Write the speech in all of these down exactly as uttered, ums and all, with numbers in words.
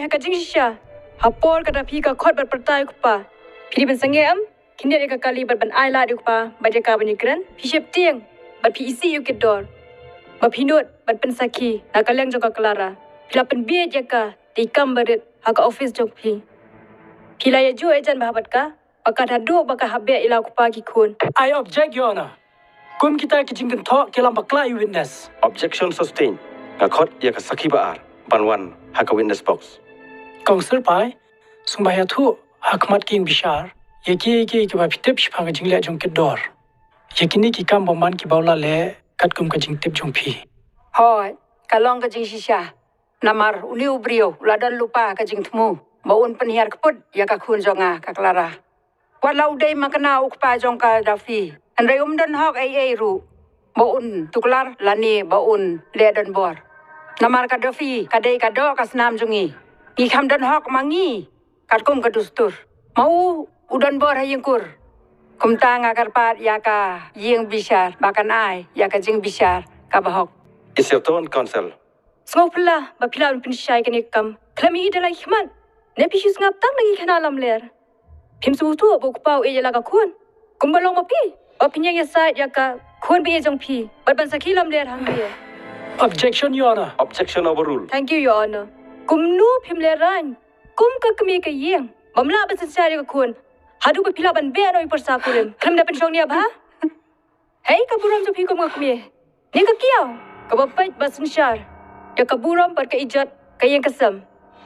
ha ka jingshisha. Ha por ka da phi ka khot bad pyrta ïa u kpa, phi dei ban sangeh em? Khyndiat ïa ka kali bad ban ai lad ïa u kpa bad ïa ka ban ïakren. Phi sheptieng bad phi isih ïa u Kitdor, ba phi nud ban pynsakhi na ka liang jong ka Clara. Phi la pynbieit ïa ka da ki kam barit ha ka office jong phi. Phi la ïajuh ïajan bha bad ka, ba ka haduh ba ka hap beh ïa la u kpa ki khun. I object, Your Honor. Kum kita ki jingkynthoh ki lam bakla ïa u witness. Objection sustained. Nga khot ïa ka sakhi ba ar ban wan ha ka witness box. Kong Sirpai, sngewbha ïathuh ha khmat ki ïing bishar ïa kiei kiei kiba phi tip shaphang ka jingleh jong u Kitdor. Ïa kine ki kam bymman kiba u la leh katkum ka jingtip jong phi. Hooid, ka long ka jingshisha. Namar une u briew u la don lypa ka jingthmu ba un pynhiar kput ïa ka khun jong nga ka Clara. Wat la u dei makna u kpa jong ka Duffy, hynrei um don hok ei ei ruh ba un tuklar lane ba un leh donbor. Namar ka Duffy ka dei ka doh ka snam jong ngi. Ngi kham don hok ma ngi katkum ka dustur. Ma u u donbor ha ïing kur. Kumta nga kyrpad ïa ka ïing bishar ba kan ai ïa ka jingbishar kaba hok. Is your turn, counsel. Sngewphylla ba phi lah ban pynshai kane ka kam. Khlem ïa i da la ki khmat, ne phi shu sngap tang na ki khynnah lamler. Phim sngewthuh ba u kpa u ïeit ïa la ka khun kumba long ma phi, ba phin ïeng ïasaid ïa ka khun ba ïeit jong phi bad ban sakhi lamler hangne. Objection, Your Honor. Objection overruled. Thank you, Your Honor. Kumno phim lehraiñ kum ka kmie ka ïing bym lah ban synshar ïa ka khun haduh ba phi lah ban beh noh ïa u pyrsa kurim? Khlem da pynshong nia bha. Hei ka burom jong phi kum ka kmie, ne ka kiaw kaba peit ba synshar ïa ka burom bad ka ijot ka ïing ka sem,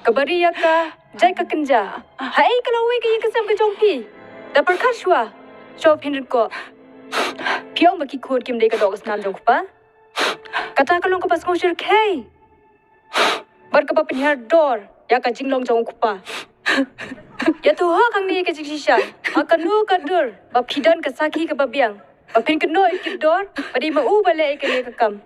kaba ri ïa ka jait ka kynja. Haei ka lawei ka ïing ka sem ka jong phi? Da pyrkhat shuwa, shuwa phin ryngkoh. Phi ong ba ki khun kim dei ka doh ka snam jong u kpa. Kata ka long kaba sngewshyrkhei bad kaba pynhiar dor ïa ka jinglong jong u kpa. Ïathuh hok hangne ïa ka jingshisha ha kano ka dur ba phi don ka sakhi kaba biang ba phin kynnoh ïa u Kitdor ba dei ma u ba leh ïa kane ka kam.